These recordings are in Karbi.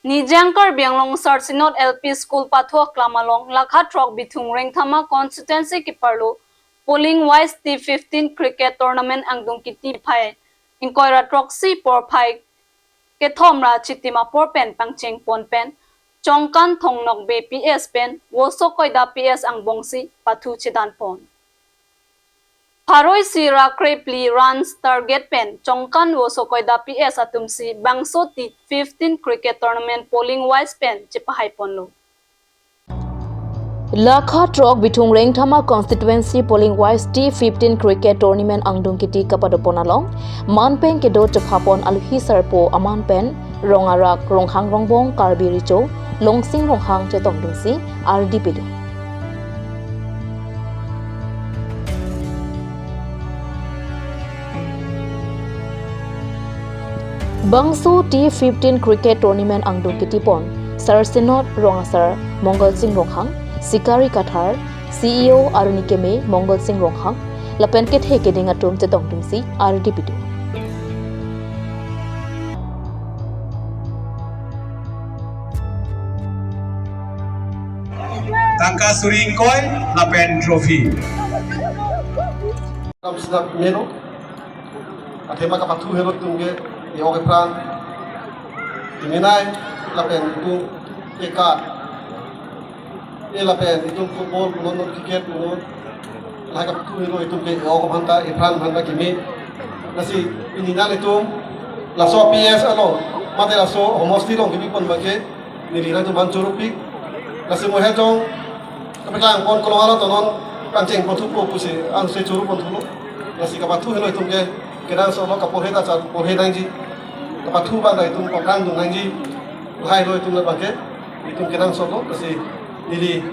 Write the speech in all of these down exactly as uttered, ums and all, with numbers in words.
Nijang Karbi Anglong Sar Sinod L P School pathu aklam along lakha throk Bithung Rengthama constituency keparlo polling wise T fifteen cricket tournament angdung kiti phai ingkoi ra throksi porphai kethom ra chitim apor pen pangcheng pon pen Chongkan Thong Nokbe P S pen Voso Koida P S angbongsi pathu chedan pon. Pharo isi ra krepli runs target pen Chongkan Voso Koida P S atumsi bangso T fifteen cricket tournament polling wise pen chepahai ponlo. Lakha throk Bithung Rengthama constituency polling wise T fifteen cricket tournament angdung kiti kapado pon along manpeng kedo chepha pon aluhi sarpo aman pen Rong Arak Ronghang Rongbong Karbi Recho Longsing Ronghang chetongdunsi ardi pido. Bangso T fifteen cricket tournament angdung kiti pon Sar Sinod Rong Asar Mongol Sing Ronghang, Sikari Kathar, C E O Aruni Keme Mongol Sing Ronghang lapen kethe keding atum chetongdunsi ardi pido. Tangka suri ingkoi lapen trophy. Ram Sinat Meno, athema kapathu helo itum ke, e-ok epran, iminai lapen itum ke ka, e lapen itum football punon, cricket punon, lahai kapathu helo itum ke, e-ok aphanta, epran aphanta kimi. Lasi pini nanglitum laso P S along mate laso homosti along kimi pon abangke neli nangtum aphan chorupik. Lasi mo hejong kapeklang pon, kolong alo tonon pangcheng pon thupo pusi angse chorup pon thulo. Lasi kapathu helo itum ke, kenangsot lo, kaporhe ta char porhe nangji, kapathu abang ta itum paprang dung nangji, lahai lo itum labangke, itum kenangsot lo. Lasi neli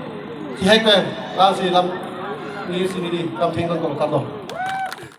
thihek pen lasi lam, nelisi neli lam thengdun kolo, kardom.